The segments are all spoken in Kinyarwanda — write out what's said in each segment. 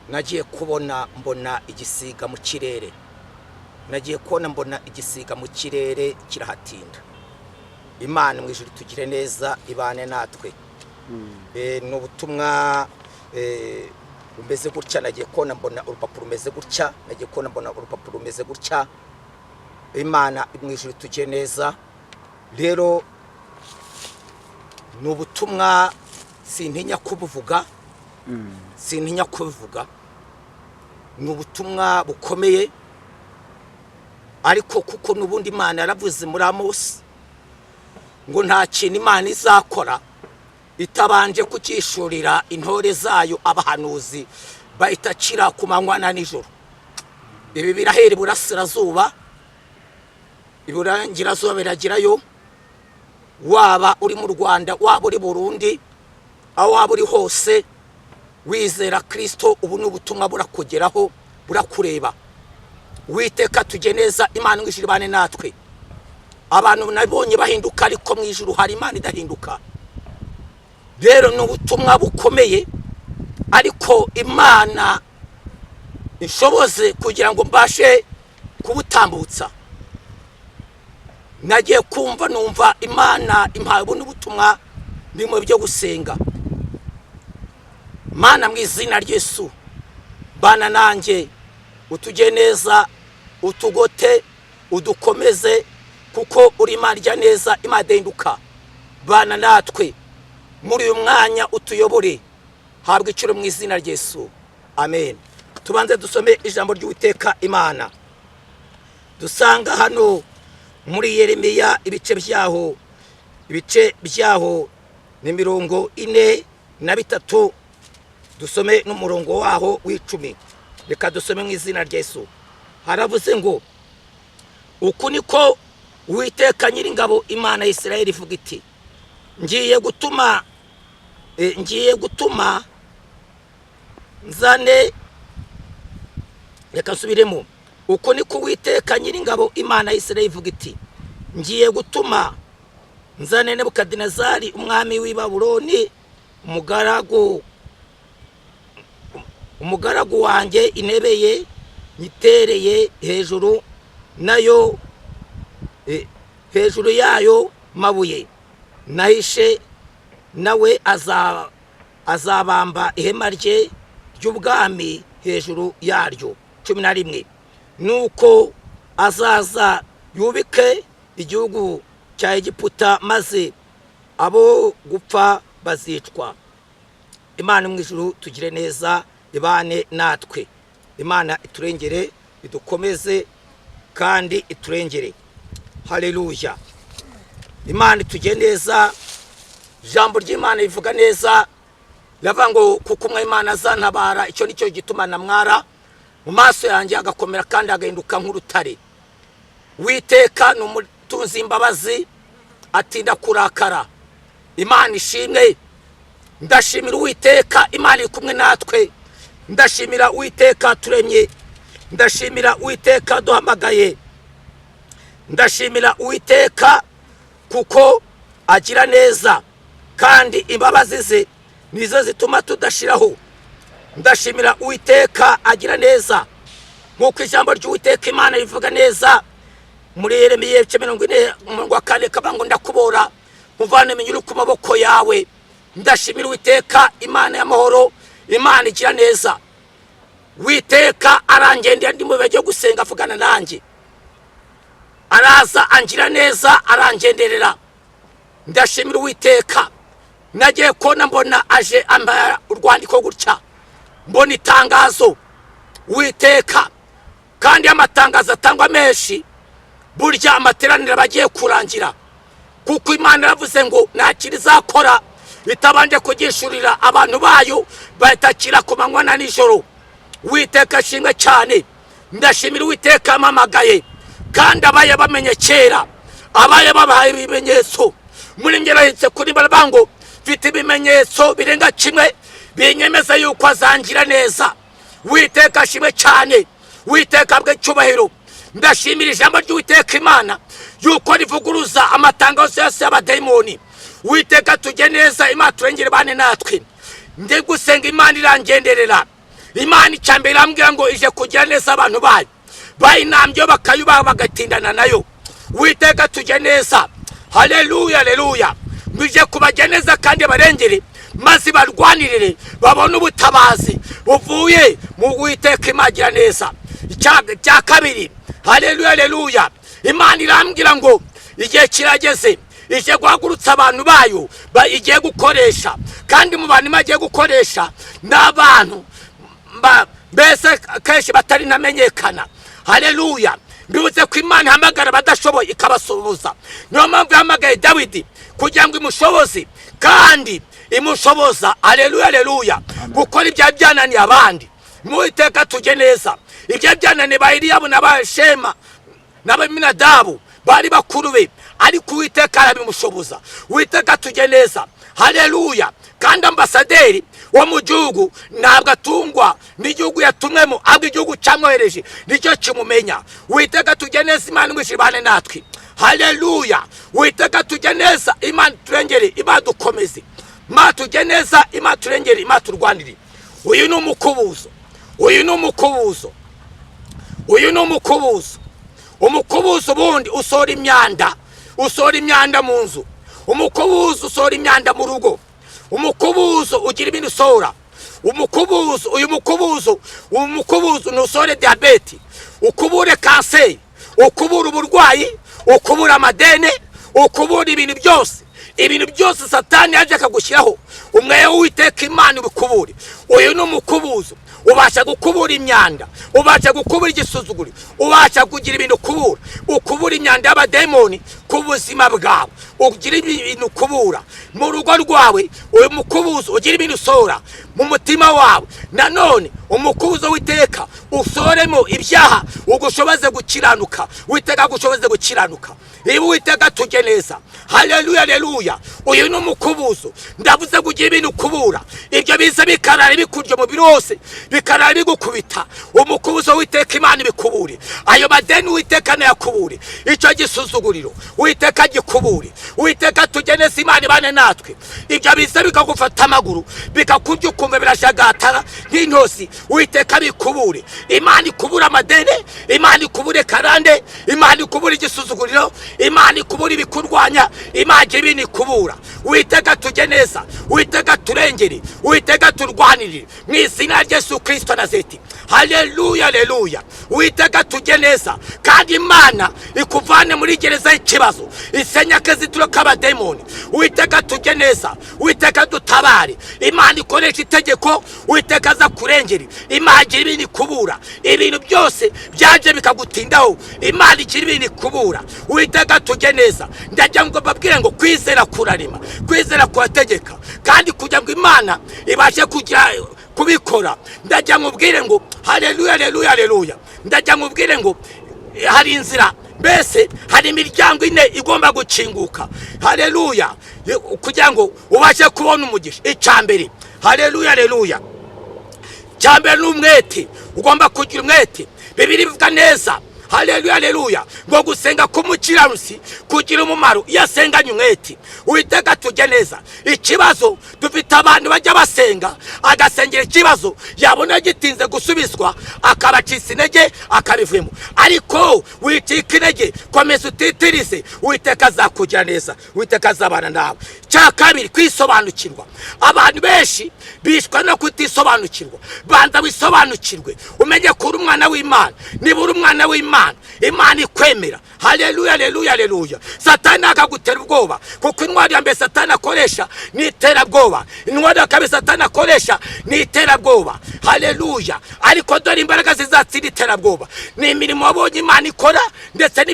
Nagiye kubona mbona igisiga mu kirere, nagiye kubona mbona igisiga mu kirere kirahatinda. Imana mu ijuru tugire neza, ibane natwe. Ni ubutumwa bumeze gutya. Nagiye kubona mbona urupapuro rumeze gutya, nagiye kubona mbona urupapuro rumeze gutya. Imana mu ijuru tugire neza. Rero ni ubutumwa sintinya kubuvuga, sintinya kubivuga. Ni ubutumwa bukomeye, ariko kuko n'ubundi Imana yaravuze muri Amosi ngo nta kintu Imana izakora itabanje kukishurira intore zayo abahanuzi bayitakira ku manywa na nijoro. Ibi birahera iburasirazuba, iburengerazuba biragerayo. Waba uri mu Rwanda, waba uri Burundi, aho waba uri hose wizera Kirisito, ubu ni ubutumwa burakugeraho, burakureba. Witeka tujye neza, Imana mu ijuru ibane natwe. Abantu nabonye bahinduka, ariko mu ijuru hari Imana idahinduka. Rero ni ubutumwa bukomeye, ariko Imana inshoboze kugira ngo mbashe kubutambutsa. Nagiye kumva numva Imana impaye ubundi butumwa ndi mu byo gusenga. Mana, mu izina ry'Yesu, bana nanjye, utujye neza, utugote, udukomeze, kuko uri Imana irya neza, Imana idahinduka. Bana natwe muri uyu mwanya, utuyobore. Habwa iciro mu izina ry'Yesu, amen. Tubanze dusome ijambo ry'Uwiteka Imana dusanga hano muri Yeremiya, ibice byaho, ibice byaho ni 43. Dusome n'umurongo waho w'10. Reka dusome mu izina rya Yesu. Haravuze ngo: "Uku niko Uwiteka Nyiringabo, Imana ya Isirayeli, ivuga iti: ngiye gutuma nzane." Reka nsubiremo. "Uku niko Uwiteka Nyiringabo, Imana ya Isirayeli, ivuga iti: ngiye gutuma nzane Nebukadinezari umwami w'i Babuloni, umugaragu wanjye, intebe ye nyitereye hejuru nayo, hejuru yayo mabuye nahishe, nawe azabamba ihema rye ry'ubwami hejuru yaryo." 11: "Nuko azaza yubike igihugu cya Egiputa, maze abo gupfa bazicwa." Imana mu ijuru tugire neza, ibane natwe. Imana iturengere, idukomeze kandi iturengere. Haleluya! Imana itugire neza. Ijambo ry'Imana rivuga neza, riravuga ngo: "Kuko umwe Imana azantabara, icyo ni cyo gituma namwara, mu maso yanjye agakomera kandi agahinduka nk'urutare." Witeka ni umutunzi imbabazi, atinda kurakara. Imana ishimwe. Ndashimira Uwiteka, Imana iri kumwe natwe. Ndashimira Uwiteka turemye, ndashimira Uwiteka duhamagaye, ndashimira Uwiteka kuko agira neza kandi imbabazi ze nizo zituma tudashiraho. Ndashimira Uwiteka agira neza, nk'uko ijambo ry'Uwiteka Imana rivuga neza muri Yeremiya ibice 40, umurongo wa 4, kavuga ngo: "Ndakubora muvane iminyururu ku maboko yawe." Ndashimira Uwiteka, Imana y'amahoro, Imana igira neza. Witeka arangendera ndi mu bihe byo gusenga, avugana nanjye, araza angira neza, arangenderera. Ndashimira Uwiteka. Nagiye kubona mbona aje ambara urwandiko gutya, mbona itangazo. Witeka kandi amatangazo atangwa menshi, burya amateraniro aba agiye kurangira, kuko Imana yaravuze ngo nta kintu izakora itabanje kugishurira abantu bayo batakira ku manywa na nijoro. Witeka ashimwe cyane. Ndashimira Uwiteka yampamagaye, kandi abaye bamenye kera, abaye babahaye ibimenyetso. Muri ngerahitse kuri baravuga ngo mfite ibimenyetso birenga kimwe binyemeza yuko azangira neza. Witeka ashimwe cyane, Witeka bw'icyubahiro. Ndashimira ijambo ry'Uwiteka Imana yuko rivuguruza amatangazo yose y'abadayimoni. Witeka tujye neza, Imana turengere, bane natwe. Ndi gusenga, Imana irangenderera. Imana icyambere irambwira ngo ije kugira neza abantu bayo bayinambyeho, bakayubaha, bagatindana nayo. Witeka tujye neza. Haleluya, haleluya. Ngo ije kubajya neza kandi barengere, maze barwanirire, babone ubutabazi buvuye mu Witeka imagira neza. Icya kabiri, haleluya, haleluya, Imana irambwira ngo igihe kirageze, ije guhagurutsa abantu bayo igiye gukoresha. Kandi mu bantu igiye gukoresha ni abantu mbese kenshi batari namenyekana. Haleluya. Mbibutse ko Imana ihamagara abadashoboye ikabasuhuza. Niyo mpamvu yahamagaye Dawidi kugira ngo imushoboze, kandi imushoboza, haleluya, haleluya, gukora ibya byananiye abandi. Mu Iteka tujye neza. Ibyo byananiye ba Eliyabu na ba Shema n'Abaminadabu bari bakuru be, ariko Uwiteka arabimushoboza. Uwiteka tujye neza. Haleluya. Kandi ambasaderi wo mu gihugu ntabwo atungwa n'igihugu yatumwemo, ahubwo igihugu cyamwohereje nicyo kimumenya. Uwiteka tujye neza. Imana imwishyura ibane natwe. Haleluya. Uwiteka tujye neza. Imana turengere, Imana dukomeze, Imana tujye neza, Imana turengere, Imana turwanire. Uyu ni umukubuzo, uyu ni umukubuzo, uyu ni umukubuzo. Umukubuzo ubundi usohora imyanda, usohora imyanda mu nzu. Umukubuzo usohora imyanda mu rugo. Umukubuzo ugira ibintu usohora. Umukubuzo, uyu mukubuzo, uyu mukubuzo ntusohore diyabete, ukubure kanseri, ukubura uburwayi, ukubura amadene, ukubura ibintu byose, ibintu byose Satani yaje akagushyiraho. Umweyo w'Uwiteka Imana ubikubure. Uyu ni umukubuzo, ubasha gukubura imyanda, ubasha gukubura igisuzuguro, ubasha kugira ibintu ukubura, ukubura imyanda y'abademoni ku buzima bwawe, ugira ibintu ukubura mu rugo rwawe. Uyu mukubuzo ugira ibintu usohora mu mutima wawe. Nanone umukubuzo w'iteka usoremo ibyaha, ugushoboze gukiranuka. Witeka agushoboze gukiranuka. Iba Uwiteka tujye neza. Haleluya, haleluya. Uyu ni umukubuzo. Ndavuze kugira ibintu ukubura, ibyo biza bikarara bikurya umubiri wose, bikarara bigukubita. Umukubuzo w'Iteka Imana ibikubure. Ayo madeni Uwiteka nayakubure. Icyo gisuzuguriro Uwiteka gikubure. Uwiteka tujye neza. Imana ibane natwe. Ibyo biza bikagufata amaguru, bikakurya, ukumva birashagatara nk'intosi, Uwiteka bikubure. Imana ikubure amadeni, Imana ikubure karande, Imana ikubure igisuzuguriro, Imana ikubure ibikurwanya, Imana igira ibintu ikubura. Uwiteka tujye neza. Uwiteka turengere. Uwiteka turwanirire mu izina rya Yesu Kirisito Nazareti. Haleluya, haleluya. Uwiteka tujye neza. Kandi Imana ikuvane muri gereza y'ikibazo, isenya akazitiro k'abademoni. Uwiteka tujye neza. Uwiteka dutabare. Imana ikoresha itegeko. Uwiteka aza kurengera. Imana igira ibintu ikubura. Ibintu byose byaje bikagutindaho, Imana igira ibintu ikubura. Uwiteka tujye neza. Ndagira ngo mbabwire ngo kwizera kurarema, kwizera kurategeka. Kandi kugira ngo Imana ibashe kugira kubikora, ndagira ngo ubwire ngo haleluya, haleluya, haleluya. Ndagira ngo ubwire ngo hari inzira, mbese hari imiryango ine igomba gukinguka, haleluya, kugira ngo ubashe kubona umugisha. Icya mbere, haleluya, haleluya, icya mbere ni umwete. Ugomba kugira umwete. Bibiliya ivuga neza, haleluya, haleluya, ngo gusenga k'umukiranutsi kugira umumaro iyo asenganye umwete. Uwiteka tujye neza. Ikibazo dufite, abantu bajya basenga, agasengera ikibazo, yabona gitinze gusubizwa akabacitse intege, akabivuyemo. Ariko wicika intege, komeza utitirize, Uwiteka azakugira neza, Uwiteka azabana nawe. Cya kabiri, kwisobanukirwa. Abantu benshi bishwa no kutisobanukirwa. Banza wisobanukirwe, umenye ko uri umwana w'Imana. Niba uri umwana w'Imana, Imana ikwemera. Haleluya, haleluya, haleluya. Satani akagutera ubwoba, kuko intwari ya mbere Satani akoresha ni iterabwoba. Intwari ya kabiri Satani akoresha ni iterabwoba. Haleluya. Ariko dore imbaraga zizatsinda iterabwoba ni imirimo wabonye Imana ikora, ndetse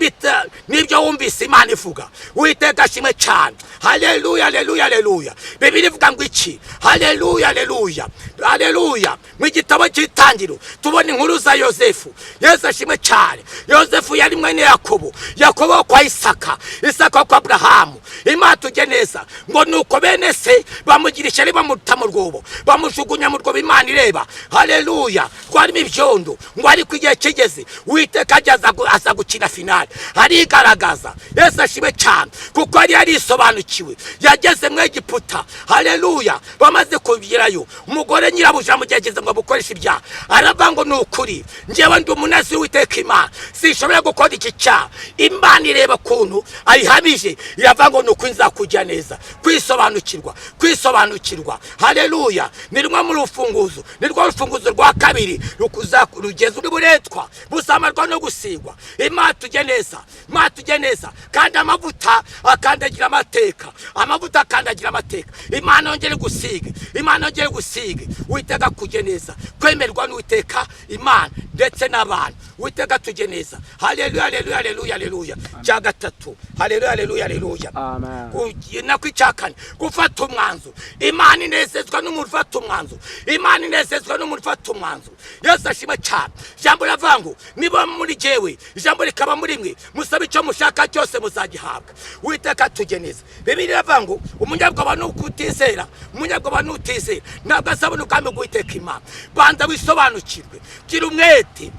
n'ibyo wumvise Imana ivuga. Uwiteka ashimwe cyane. Haleluya, haleluya, haleluya. Bibiliya ivuga ngo iki? Haleluya, haleluya, haleluya. Mu gitabo cy'Itangiro tubona inkuru za Yosefu. Yesu ashimwe cyane. Yosefu yari mwene Yakobo, Yakobo kwa Isaka, Isaka kwa Aburahamu. Imana tujye neza. Ngo nuko bene se bamugira ishyari, bamuta mu rwobo, bamujugunya mu rwobo Imana ireba. Haleluya. Rwarimo ibyondo. Ngo ariko igihe kigeze, Uwiteka ajya aza gukina finale, arigaragaza. Yesu ashimwe cyane, kuko yari yarisobanukiwe. Yageze mu Egiputa, haleluya. Bamaze kugerayo, umugore Umugore nyirabuja amugerageza ngo amukoreshe ibyaha, aravuga ngo: "Ni ukuri, njyewe ndi umunaziri w'Uwiteka Imana, sinshobora gukora iki cyaha." Imana ireba ukuntu ayihamije, iravuga ngo: "Ni ukuri, nzakujya neza." Kwisobanukirwa, kwisobanukirwa, haleluya, ni rumwe mu rufunguzo, ni rwo rufunguzo rwa kabiri rugeza uburetwa buzamarwa no gusigwa. Imana tujye neza, Imana tujye neza. Kandi amavuta akandagira amateka, amavuta akandagira amateka. Imana yongere gusiga, Imana yongere gusiga. Uwiteka kujye neza, kwemerwa n'Uwiteka Imana ndetse n'abantu. Uwiteka tujye neza. Haleluya, haleluya, haleluya, haleluya. Cya gatatu, haleluya, haleluya, haleluya. Amen. Nako icyakane, gufata umwanzuro. Imana inezezwa n'umuntu ufata umwanzuro, Imana inezezwa n'umuntu ufata umwanzuro. Yesu ashima cyane. Ijambo riravuga ngo: "Niba muri jyewe, ijambo rikaba muri mwe, musabe icyo mushaka cyose muzagihabwa." Uwiteka tujye neza. Bibiliya iravuga ngo: "Umunyabwoba ni ukutizera, umunyabwoba ni utizera, ntabwo azabona ubwami bw'Uwiteka Imana." Banza wisobanukirwe, gira umwete,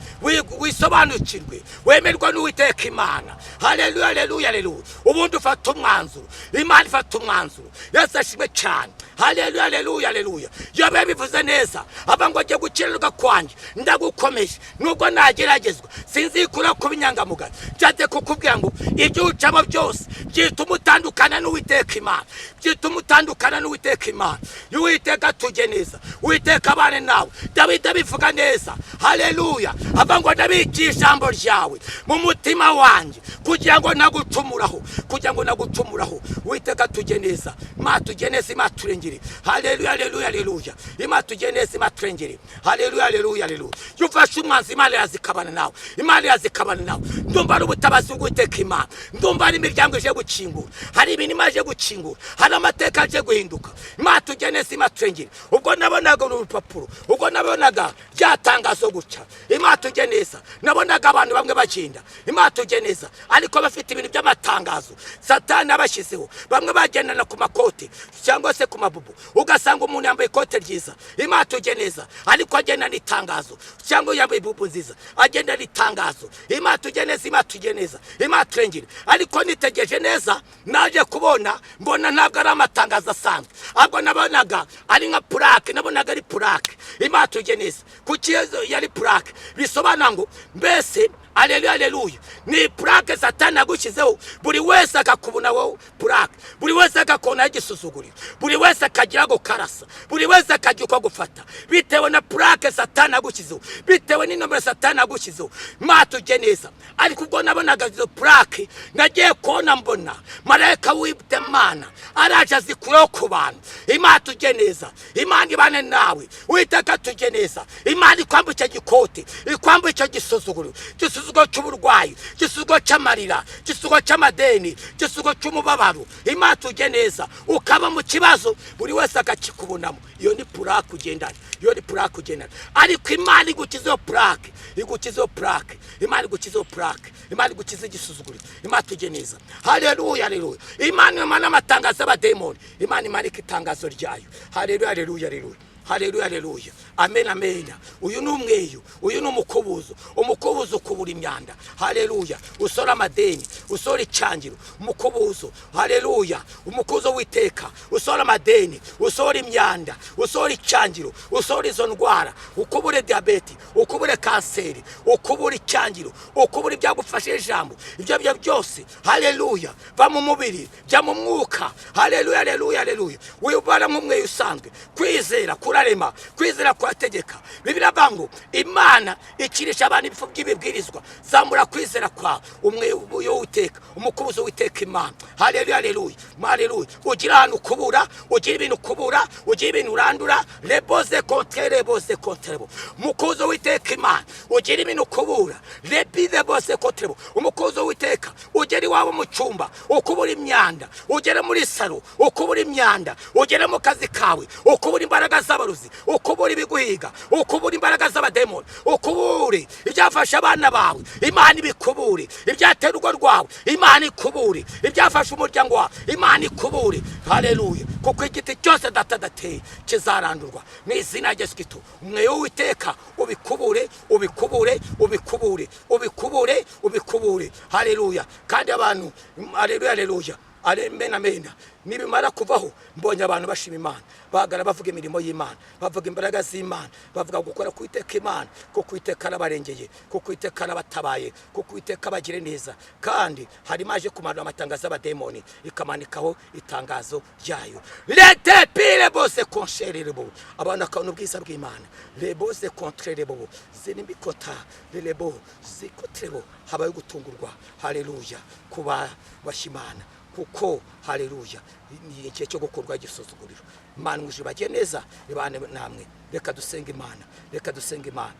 wisobanukirwe, wemerwa n'Uwiteka Imana. Haleluya, haleluya, haleluya. Ubundi ufata umwanzuro, Imana ifata umwanzuro. Yesu ashimwe cyane. Haleluya, haleluya, haleluya. Yoba yabivuze neza, ava ngo: "Ajye gukiranuka kwanjye ndagukomeje, nubwo nageragezwa sinzikura kuba inyangamugayo." Nshatse kukubwira ngo ibyo ucamo byose byituma utandukana n'Uwiteka Imana, byituma utandukana n'Uwiteka Imana. Uwiteka tujye neza, Uwiteka abane nawe. Dawidi abivuga neza, haleluya, ava ngo: "Ndabikiye ijambo ryawe mu mutima wanjye kugira ngo nagucumuraho, kugira ngo nagucumuraho." Uwiteka tujye neza, Imana tujye neza, Imana turengere. Haleluya, haleluya, haleluya. Imana tujye neza, Imana turengere. Haleluya, haleluya, haleluya. Iyo ufashe umwanzuro, Imana irazikabana nawe, Imana irazikabana nawe. Ndumva ari ubutabazi bw'Uwiteka Imana, ndumva ari imiryango ije gukingura, hari ibintu Imana ije gukingura, hari amateka aje guhinduka. Imana tujye neza, Imana turengere. Ubwo nabonaga uru rupapuro, ubwo nabonaga rya tangazo gutya, Imana tujye neza, nabonaga abantu bamwe bagenda, Imana tujye neza, ariko bafite ibintu by'amatangazo Satani abashyizeho. Bamwe bagendana ku makote cyangwa se ku mabubu, ugasanga umuntu yambaye ikote ryiza, Imana tujye neza, ariko agenda n'itangazo, cyangwa yambaye ibubu nziza, agenda n'itangazo. Imana tujye neza, Imana tujye neza, Imana turengere. Ariko nitegereje neza, naje kubona, mbona ntabwo ari amatangazo asanzwe, ahubwo nabonaga ari nka plaque, nabonaga ari plaque. Imana tujye neza. Kuki yari plaque? Bisobanura ngo mbese, aleluya, aleluya, ni plaque Satani yagushyizeho, buri wese akakubona wowe plaque, buri wese akakubona igisuzuguriro, buri wese akagira ngo karasa, buri wese akagira uko agufata bitewe na plaque Satani yagushyizeho, bitewe n'inomero Satani yagushyizeho. Matujye neza. Ariko ubwo nabonaga izo plaque, nagiye kubona mbona marayika w'Imana araje azikuraho ku bantu. Imana tujye neza, Imana ibane nawe. Uwiteka tujye neza. Imana ikwamba icyo gikote, ikwamba icyo gisuzuguriro, igisuzuguro cy'uburwayi, igisuzuguro cy'amarira, igisuzuguro cy'amadeni, igisuzuguro cy'umubabaro. Imana tujye neza. Ukaba mu kibazo, buri wese akakikubonamo. Iyo ni plaque ugendana, iyo ni plaque ugendana. Ariko Imana igukiza iyo plaque, igukiza iyo plaque. Imana igukiza iyo plaque, Imana igukiza igisuzuguriro. Imana tujye neza. Haleluya, haleluya. Imana imana amatangazo y'abademoni, Imana imanika itangazo ryayo. Haleluya, haleluya, haleluya, haleluya, haleluya. Amen, amen. Uyu ni umweyo, uyu ni umukubuzo. Umukubuzo ukubura imyanda, haleluya, usora amadeni, usora icyangiro. Umukubuzo, haleluya, umukubuzo w'iteka usora amadeni, usora imyanda, usora icyangiro, usora izo ndwara, ukubure diyabeti, ukubure kanseri, ukubure icyangiro, ukubure ibyagufashe ijambo, ibyo byo byose. Haleluya. Va mu mubiri, jya mu mwuka. Haleluya, haleluya, haleluya. Wibara nk'umweyo usanzwe. Kwizera kurarema, kwizera kurategeka. Bibiliya avuga ngo Imana ikirisha abantu ibifu by'ibibwirizwa. Zamura kwizera kwawe. Umweyo w'Uwiteka, umukubuzo w'Uwiteka Imana. Haleluya, haleluya, haleluya. Ugira ahantu ukubura, ugira ibintu ukubura, ugira ibintu urandura. Reboze kontre, reboze kontre bo. Umukubuzo w'Uwiteka Imana, ugira ibintu ukubura. Rebi reboze kontre bo. Umukubuzo w'Uwiteka, ugera iwawe mu cyumba ukubura imyanda, ugere muri salo ukubura imyanda, ugere mu kazi kawe ukubura imbaraga z'abarozi, ukubura ibiguhiga, ukubura imbaraga z'abademoni, ukubure ibyafashe abana bawe, Imana ibikubure, ibyatera urugo rwawe, Imana ikubure, ibyafashe umuryango wawe, Imana ikubure. Haleluya. Kuko igiti cyose Data adateye kizarandurwa mu izina rya Yesu Kristo. Umweyo w'Uwiteka ubikubure, ubikubure, ubikubure, ubikubure, ubikubure. Haleluya. Kandi abantu, haleluya, haleluya. Amen, amen. Nibimara kuvaho, mbonye abantu bashima Imana, bagara bavuga imirimo y'Imana, bavuga imbaraga z'Imana, bavuga gukora kwiteka Imana, kuko Uwiteka arabarengeye, kuko Uwiteka arabatabaye, kuko Uwiteka abagire neza. Kandi hari imaje kumanura amatangazo y'abademoni, ikamanikaho itangazo ryayo. Lete pire bose konshererebo, abantu bakabona ubwiza bw'Imana. Lebose kontrerebo zinimikota lelebo zikotrebo, habaye gutungurwa. Haleluya, kuba bashimana, kuko haleluya ni igihe cyo gukurwa igisuzuguriro. Imana muje bajye neza, ibane namwe. Reka dusenga Imana, reka dusenga Imana.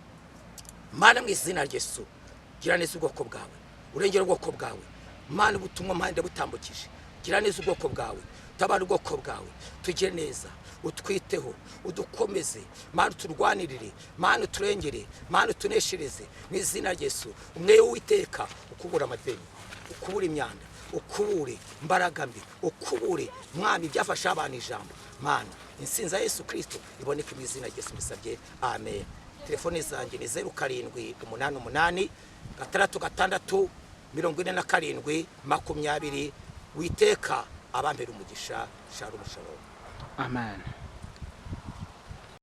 Mana, mu izina rya Yesu, gira neza ubwoko bwawe, urengera ubwoko bwawe. Mana, ubutumwa mpande butambukije, gira neza ubwoko bwawe, tabara ubwoko bwawe, tugire neza, utwiteho, udukomeze. Mana, uturwanirire. Mana, uturengere. Mana, utuneshereze mu izina rya Yesu. Umweyo w'Uwiteka ukubura amadeni, ukubura imyanda, ukubure imbaraga mbi, ukubure Mwami byafashe abantu ijambo. Mana, insinzi ya Yesu Kristo iboneke mu izina rya Yesu mbisabye, amen. Telefone zanjye ni 0788 66 47 20. Witeka abampera umugisha. Shalom, shalom. Amen.